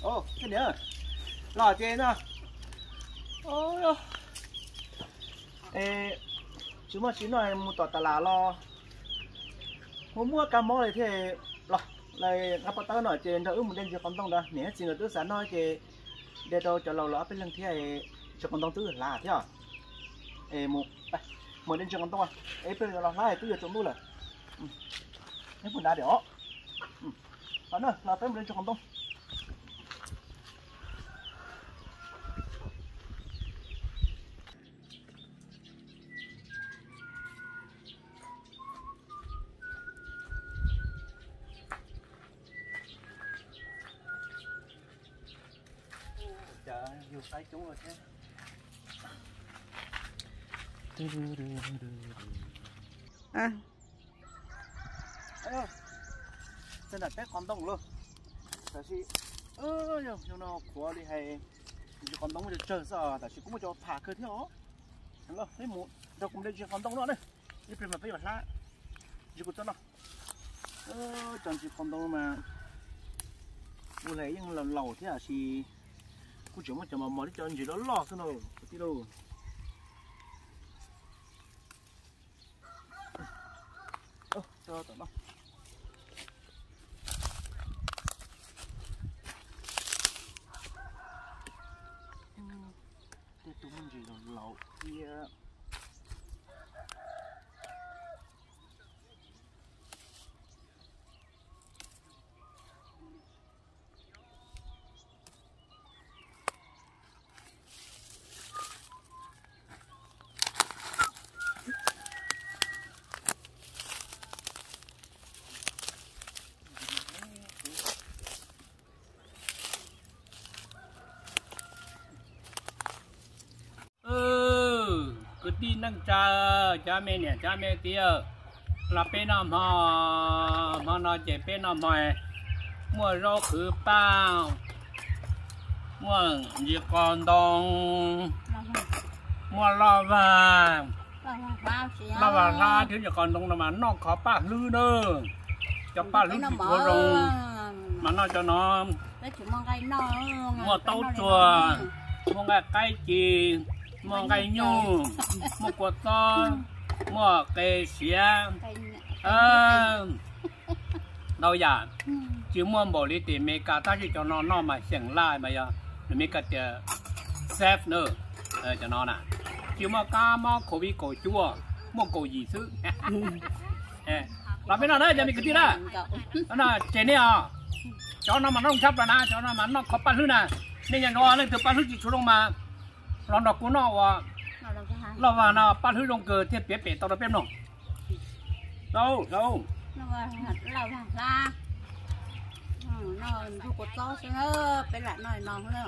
Thiab niam, los ces no, tsis muaj tsis noj mus tom tas las los, mus muab kab mob li thiab los, nqa pov tawb no ces nrog wb mus de ntsis qos ntoo ntawd, niam thiab txiv nkawd twb xav noj ces de rau cov laus los ob peb leeg thiab, ntsis qos ntoo twb hlav thiab. Mus de ntsis qos ntoo, es peb los hlav twb yuav tsaus ntuj lawm. Neb puas nrad diam os? Los peb mus de ntsis qos ntoo. Txog nram teb qos ntoo lawm, tab sis yog no qhuav li hais, ntsis qos ntoo muaj cov tsawg xwb, tab sis kuj muaj cov pham kawg thiab os. Peb mus nrog kuv de ntsis qos ntoo no ne, ib pliag mas peb yuav hlab ntsis kuv txob no. Cov ntsis qos ntoo mas ua li yeej laus laus thiab, tab sis kuj tseem muaj cov mos mos thiab cov ntsis loj loj xwb na kwv tij lauj. Tej tug muaj ntsis laus laus thiab. Kwv tij neej tsa, cov me niam cov me txiv, los peb noj hmo, hmo no ces peb noj hmo, muaj zaub qhwv paj, muaj ntsis qos ntoo, muaj loj vag, loj vag hlab thiab ntsis qos ntoo no mas noj qhov paj hlwb na. Cov paj hlwb tsis tshua zoo mas noj cov no. Muaj taub tsuag, muaj nqaij qaib ci, muaj nqaij nyuj, muaj kua txob, muaj qe siav, ntau yam. Tsis muaj npaum li tim Meskas, tab sis cov no noj mas xyeem laj mas yog Meskas tias safe na. Cov no na, tsis muaj kab mob covid kaum cuaj, muaj kaum yim xwb. Los peb noj na cov me kwv tij na. Tseg nej os. Cov no mas noj tshaj plaws na, cov no mas noj qhov paj hlwb na. Nej nyob no leej twg paj hlwb tsis tshua zoo mas los nrog kuv noj uas loj vag no, paj hlwb zoo kawg thiaj piav pem tau rau peb mloog. Hlauv, hlauv. Loj vag hlab, noj ntsuag kua txob xwb na, peb lam noj no xwb na.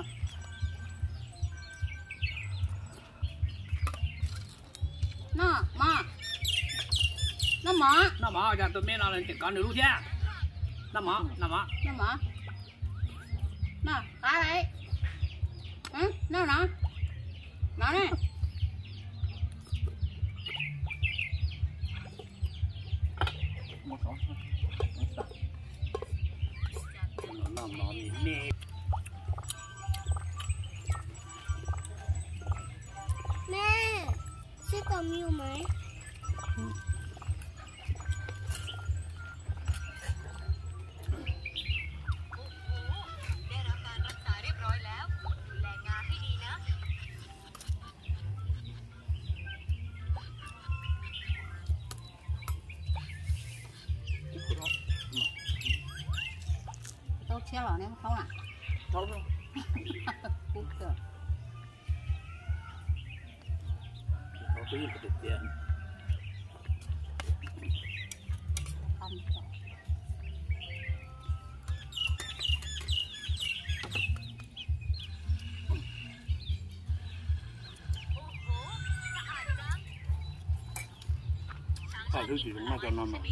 Noj mov, noj mov, noj mov, yog tus me no tseem kov nws lub thiab. Noj mov, noj mov, noj mov, noj qab lauj, noj no, no ne. Mẹ, sếp còn nhiều máy. 都切了，那不偷了？偷了。不是。偷不是不得tiền. Paj hlwb tsis zoo noj cov no mas,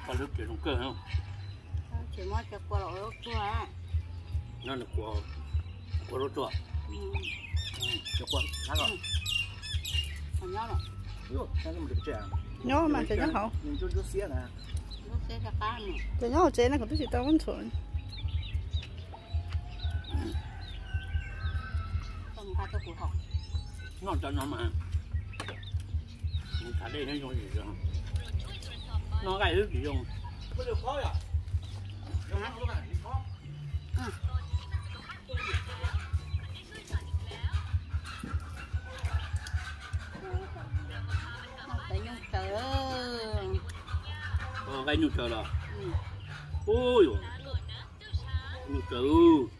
paj hlwb tsis zoo kawg. Tsis muab cov kua los ua zaub tsuag. No nws kua, kua zaub tsuag. Cov kua, nyob mas ces nyob hauv. Ces nyob hauv tsev no kuv twb tsis tau muab ntxuav. Noj cov no mas, noj nqaij xwb tsis zoo. Nqaij nyuj tsaws los, ub, nyuj tsaws.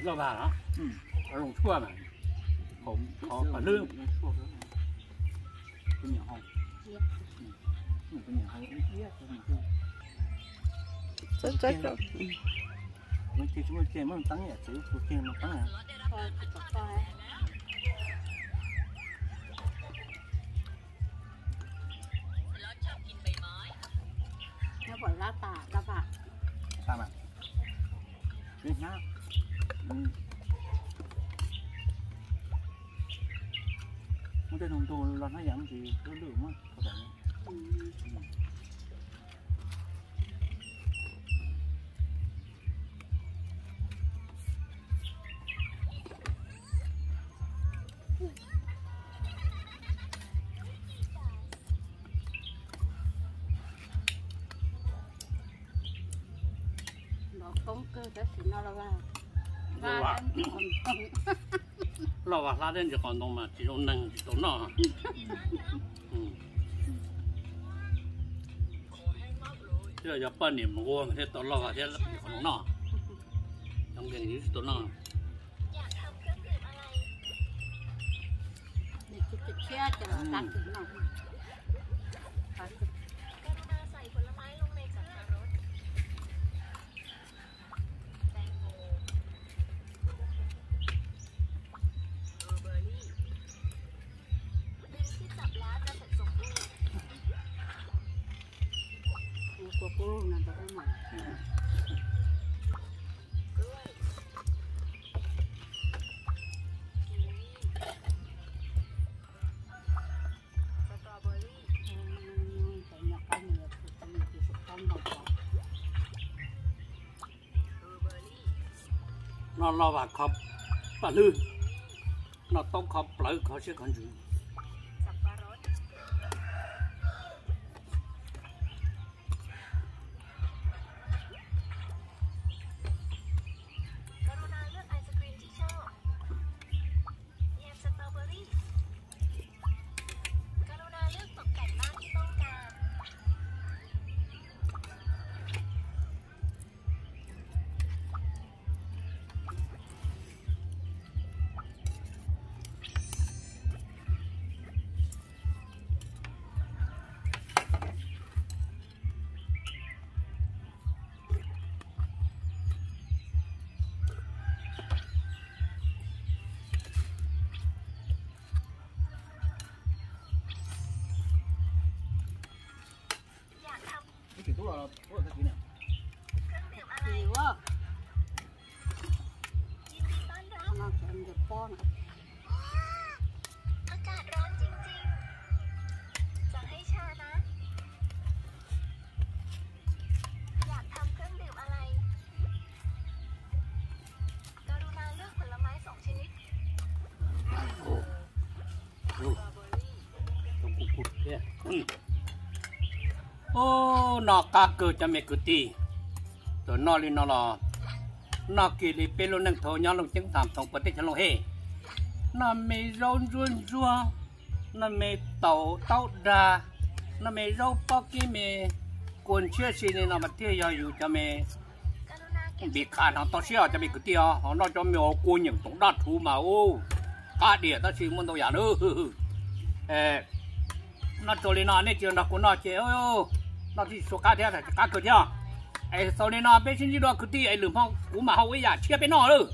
Loj vag, loj vag, zoo tshuaj mas, qos hlwb. Muaj tej no ntug los hnab yam ntsis lwj lwj mas. Los koob kawg tab sis no los, loj vag hlab thiab ntsis qos ntoo mas tsis zoo neeg tsis tau noj. Twb yog poj niam mus ua mas thiaj tau loj vag thiab qos ntoo noj. Cov nkeeg tsis tau noj. Noj loj vag kho paj hlwb, noj taub kho plawv kho siab kho ntsws. Ub, noj qab kawg cov me kwv tij. Thaum noj li no los noj kiag li peb lub neej thaum nyob Looj Ceeb Tham Thoom puag teb chaws Looj Hej. Noj me zaub ntsuab ntsuab, noj me taum taub dag, noj me zaub pob kib me kua ntshiab si li no mas thiaj yog yus cov me npis qha no toj siab cov me kwv tij os. Ho noj cov me kua nyeem toom daj rhuv mas ub, qab diam tab sis muaj ntau yam nawb. Noj tsau li no nej tsis nrog kuv noj ces noj tsis tshua qab thiab, tsis qab kawg thiab. Es xaus li no peb sib ntsib dua kwv tij, es lwm hmo kuv mam hau ib yam tshiab peb noj lawm.